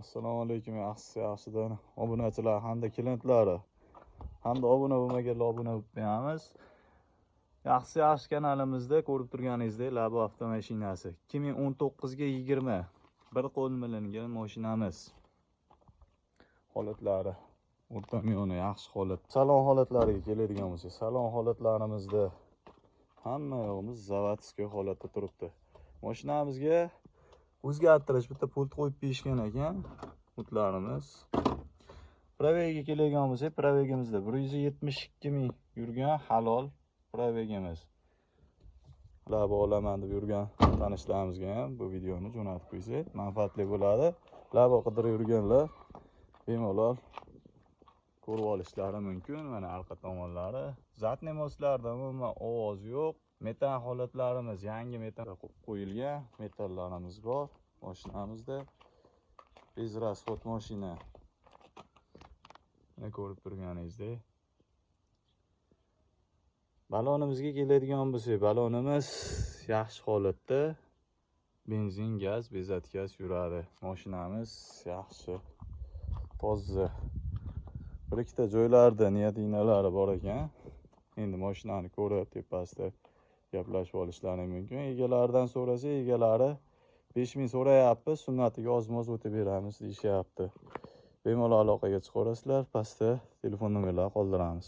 Assalomu alaykum yaxshisi yaxshidan obunachilar hamda klientlari hamda obuna bo'lmaganlar obuna bo'lib qo'yamiz. Yaxshisi yaxshi kanalimizda ko'rib turganingizdek Labo avtomashinasi 2019 ga 20 bir qo'l milingan mashinamiz. Holatlari o'rta miyoni yaxshi holat. Salon holatlariga keladigan bo'lsak, salon holatlarimizda hamma yog'imiz заводской holatda turibdi. Mashinamizga o'zgartirish bitta pult qo'yib berishgan ekan pultlarimiz. Пробег ga keladigan bo'lsak, пробег imizda 172 ming yurgan halol пробег imiz. Labo olaman deb yurgan tanishlarimizga ham bu videoni jo'natib qo'ysak manfaatli bo'ladi. Labo qidirib yurganlar bemalol ko'rib olishlari mumkin. Mana arqa tomonlari, задний мост larda umuman ovoz yo'q. Metan holatlarimiz yangi metan qo'yilgan, metallarimiz bor mashinamizda. Без расход mashina. Mana ko'rib turganingizdek. Balonimizga keladigan bo'lsak, balonimiz yaxshi holatda. Benzin, gaz, без отказ yuradi. Mashinamiz yaxshi, toza. Bir ikkita joylarda niyat ignalari bor ekan. Endi mashinani ko'rib tepasida gaplashib olishlari mumkin. Egalaridan so'rasa, egalari 5000 so'rayapti, sunnatiga ozmoz o'tib beramiz deyishyapti. Bemalol aloqaga chiqaverasizlar, pastda telefon nomerlari qoldiramiz.